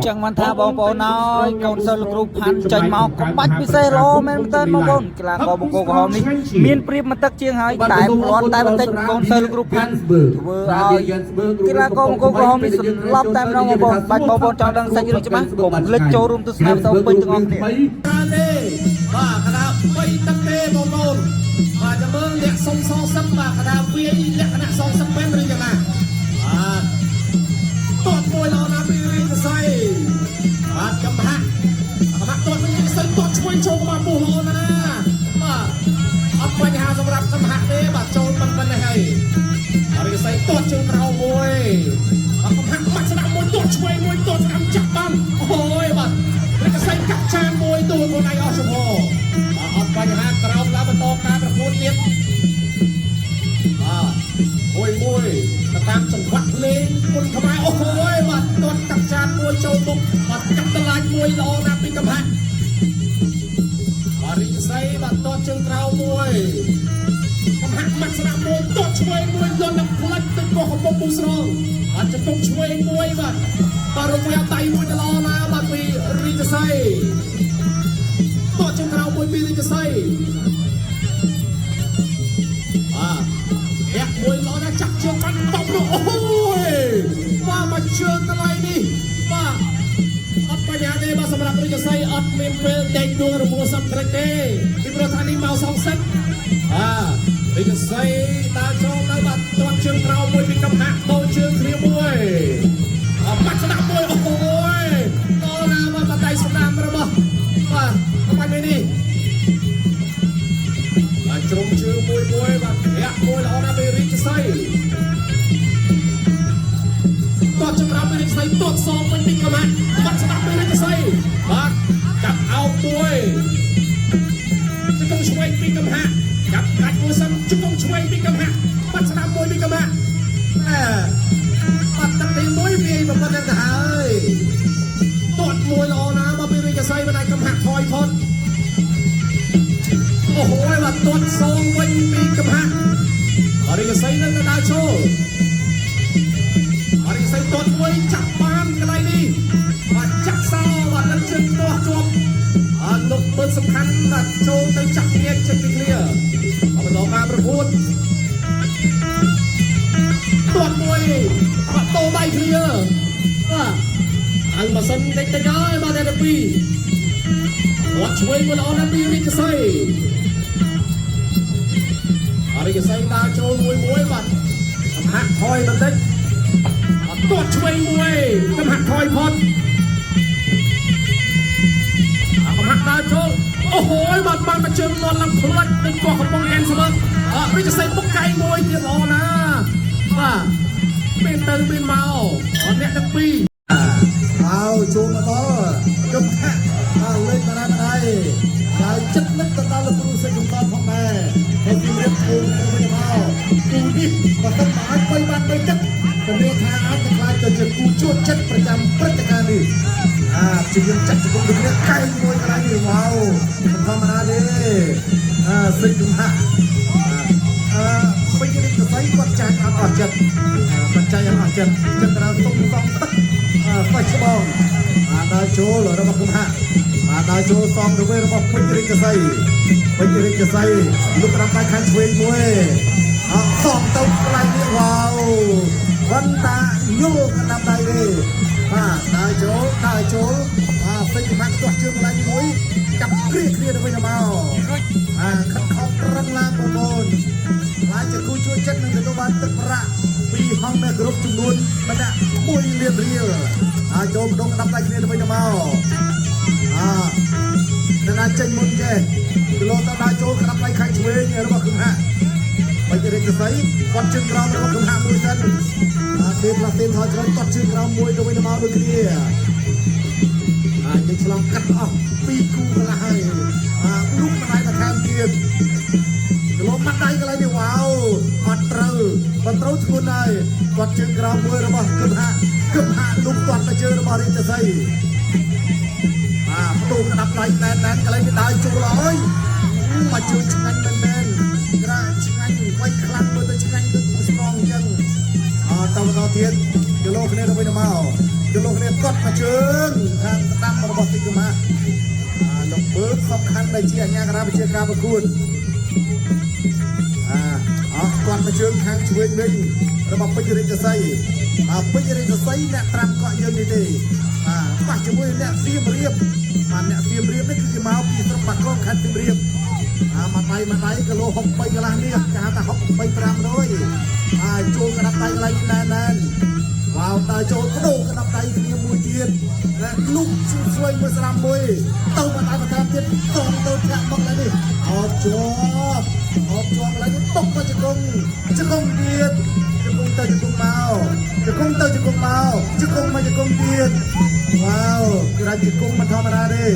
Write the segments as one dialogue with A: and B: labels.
A: ចឹងបានថាបងប្អូនអើយកូនសិស្សលោកគ្រូផាន់ចេញមកក្បាច់ពិសេសល្អមែនទែនបងប្អូនកីឡាករបង្គោលក្រហមនេះមានព្រៀបមកទឹកជាងហើយតែព្រាត់តែបន្តិចកូនសិស្សលោកគ្រូផាន់ធ្វើឲ្យកីឡាករបង្គោលក្រហមនេះសន្លប់តែម្ដងបងប្អូនបាច់បងប្អូនចង់ដឹងសាច់រឿងច្បាស់កុំភ្លេចចូលរួមទស្សនាវីដេអូពេញទាំងអស់គ្នា
B: ច្រើនទេបាទកដា3ទឹកទេបងប្អូនបាទចាំមើលលាក់សុំសងសឹកបាទកដាវាយលក្ខណៈសងសឹកមែនឬយ៉ាងណាបាទតតមួយល្អណាស់ពីរៀងសរសៃបាទកំហាក់កំហាក់តតវិញសរសៃតតឆ្វេងចូលក្បាលពោះល្អណាស់បាទអត់បញ្ហាសម្រាប់កំហាក់ទេបាទចូលប៉ុណ្ណេះហើយអរិយស័យតតជើងក្រោមមួយបាទកំហាក់បាត់ស្ដាំមួយតតឆ្វេងមួយតតស្ដាំចាប់បានអូយបាទរិទ្ធស័យកាក់ចានមួយទូខ្លួនឯងអស់ចំហបាទអត់បញ្ហាក្រោមឡើងបន្តការប្រកួតទៀតបាទមួយមួយទៅតាមចង្វាក់ភ្លេងគុណខ្មែរអូយបាទតតកាក់ចានមួយចូលមុខបាទកាប់តឡាចមួយល្អណាស់ពីកំហាក់បាទរិទ្ធស័យបាទតតជើងក្រោមមួយ កំហាក់ម៉ាក់ស្ដាំមួយទាត់ឆ្វេងមួយលន់នឹងផ្លាច់ទៅកោះកំពុងពូស្រងបាទចំពុកឆ្វេងមួយបាទបាទរំវាដៃមួយទៅល្អណាស់បាទពីរីកសីទាត់ជើងក្រោមមួយពីរីកសីបាទធាក់មួយល្អណាស់ចាក់ជើងបាញ់តបនោះអូយបាទមកជើងកន្លែងនេះបាទអត់បញ្ហាទេបាទសម្រាប់រិទ្ធសីអត់មានពេលដេកដួងរមួលសំក្រិចទេពីព្រោះថានេះមកសងសឹកបាទរិទ្ធសីដើរចូលទៅបាទទាត់ជើងក្រោមមួយពីកំហាក់ដូរជើងគ្នាមួយអបាត់ស្ដាំមួយអូយដល់ណាបាទបដៃស្ដាំរបស់បាទបាញ់នេះបាទជ្រុំជើងមួយមួយបាទធាក់មួយល្អណាស់ពីរិទ្ធសី តតចម្រាប់ពីរិទ្ធសីតតសងវិញពីកំហាក់បាត់ស្ដាំពីរិទ្ធសីបាទកាប់អោបមួយជង្គង់ឆ្វេងពីកំហាក់កាប់កាច់មួយសិនជង្គង់ឆ្វេងពីកំហាក់បាត់ស្ដាំមួយពីកំហាក់
C: អែបាត់ទឹកទី1វាយប៉ុណ្ណឹងទៅហើយ
B: តតមួយល្អណាស់មកពីរិទ្ធសីមិនអាចកំហាក់ថយផុតអូហូយបាទតតសងវិញពីកំហាក់រិទ្ធសីនឹងទៅដើរចូលរិទ្ធសីតតមួយចាប់បានកន្លែងនេះបាទចាក់សោបាទនឹងជើងទាស់ជាប់ អត់លោកពើសំខាន់បាទចូលទៅចាក់ញែកចេញពីគ្នាអត់បន្តការប្រកួតទាត់មួយបាត់តោដៃគ្នាបាទអើម៉ាស៊ីនតិចតិចហើយបាទតែពីរទាត់ឆ្វេងមួយល្អណាស់ពីរិទ្ធសីអរិយសីដើរចូលមួយមួយបាទកំហាក់ថយបន្តិចអត់ទាត់ឆ្វេងមួយកំហាក់ថយផុត អាកំហាក់ដើរចូលអូហូយបាទបានមកជើងលន់ឡើងផ្លាច់ទៅកោះកំប៉ុងអែនស្មើអរិយសីបុកកៃមួយទៀតល្អណាស់បាទមានទៅមានមកអត់អ្នកទាំងពីរ
C: អើចូលមកដល់កំហាក់អើលេងម្ដាយម្ដាយហើយចិត្តនឹកទៅដល់លោកគ្រូសេចកំតផងដែរហើយជំរាបគូទៅវិញមកគូនេះបើសិនមកឲ្យបីបានបីទឹកធានាថាអាចនឹងក្លាយទៅជាគូជួតចិត្តប្រចាំព្រឹត្តិការណ៍នេះអាជាយើងចាក់ជង្គង់ដូចគ្នាកែងមួយកន្លែងនេះវ៉ាវមិនធម្មតាទេអាសេចកំហាក់អឺពេញរិទ្ធស័យគាត់ចាញ់អត់អស់ចិត្តគាត់ចាញ់អត់អស់ចិត្តចឹងត្រូវសុំសងទឹក សាច់ច្បងបាទដើរចូលរបស់គុំហាក់បាទដើរចូលសងទៅវិញរបស់ពេជ្ររាជសីពេជ្ររាជសីលុកតាមដៃខាងឆ្វេងមួយអត់សងទៅកន្លែងនេះវ៉ាវវ៉ាន់តាញូកណ្ដាប់ដៃទេបាទដើរចូលដើរចូលបាទពេជ្រគុំហាក់ទាស់ជើងកន្លែងនេះមួយចាប់គ្រាគ្នាទៅវិញទៅមកអាខិតខំប្រឹងឡើងបងប្អូនខ្លាចជាគូជួយចិត្តនឹងទទួលបានទឹកប្រាក់ពីហងនៅគ្រប់ចំនួនម្នាក់1លានរៀលអាចចូលម្ដងក្តាប់ដៃគ្នាទៅវិញទៅមកអានរណាចេញមុនចេះគីឡូតដើរចូលក្តាប់ដៃខាងឆ្វេងរបស់គឹមហាក់បច្ចេកទេសគាត់ជើងក្រោមរបស់គឹមហាក់មួយសិនអាពេលផ្លាស្ទីនថយក្រោយគាត់ជើងក្រោមមួយទៅវិញទៅមកដូចគ្នាអាយើងឆ្លងកាត់អស់ពីរគូកន្លះហើយអាលុកម្ដាយបន្ថែមទៀត គីឡូម៉ាត់ដៃកន្លែងនេះវ៉ាវអត់ត្រូវបើត្រូវធ្ងន់ហើយគាត់ជើងក្រោមមួយរបស់គឹមហាក់គឹមហាក់លុកទាត់ទៅជើងរបស់រាជសីបាទផ្ទុះក្តាប់ដៃណែនណែនកន្លែងនេះដើរចូលហើយមកជើងឆ្ងាញ់មែនមែនក្រាឆ្ងាញ់វាយខ្លាំងមើលទៅឆ្ងាញ់ដូចស្មងអញ្ចឹងអត់ទៅបន្តទៀតគីឡូគ្នាទៅវិញទៅមកគីឡូគ្នាកត់មកជើ ខាងស្ដាំរបស់ទីកម្មាអាលោកបឺសំខាន់ដែលជាអញ្ញាកណាវិជាការប្រកួតអាអស់គាត់មកជើងខាងឆ្វេងវិញរបស់ពេជ្ររាជសីអាពេជ្ររាជសីអ្នកត្រាំកក់យើងនេះទេអាប៉ះជាមួយអ្នកសៀមរាបបាទអ្នកសៀមរាបនេះគឺគេមកពីស្រុកបាគងខេត្តសៀមរាបអាមួយដៃមួយដៃគីឡូ63កន្លះនេះគេហៅថា63 500អាចូលក្តាប់ដៃកន្លែងនេះណែនណែន វ៉ាវតើចូលក្ដូរក្តាប់ដៃគ្នាមួយទៀតណាលុកស្វែងមួយស្រាំមួយទៅមកដៃបន្ថែមទៀតតងទៅធាក់មកឡើយនេះអបជាប់អបជាប់ឡើយនេះຕົកមកជង្គង់ជង្គង់ទៀតជង្គង់ទៅជង្គង់មកជង្គង់ទៅជង្គង់មកជង្គង់មកជង្គង់ទៀតវ៉ាវក្រាច់ជង្គង់មិនធម្មតាទេ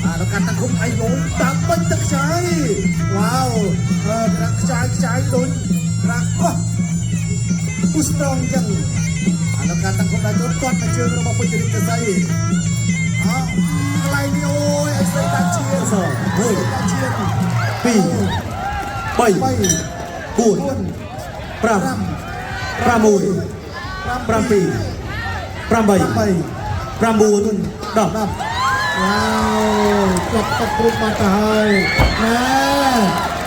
C: អាដល់កាន់តាំងគុំអីលងតាមបាញ់ទឹកខ្ចាយវ៉ាវអឺក្រាក់ខ្ចាយខ្ចាយដូចក្រាក់កោះ ពូស្ត្រងចឹងអានការតាំងគុំដល់ចូលគាត់មកជើងរបស់ពេជ្ររិទ្ធសីអោកន្លែងនេះអូយអីស្រីតាជា
D: សមួយ
C: តាជា
D: 2 3
C: 3
D: 4 5 6 7 8 9 10
C: 10វ៉ាវគាត់តគ្រប់បាត់ទៅហើយណែ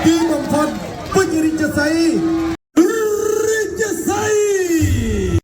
C: ទីបំផុតពេជ្ររិទ្ធសី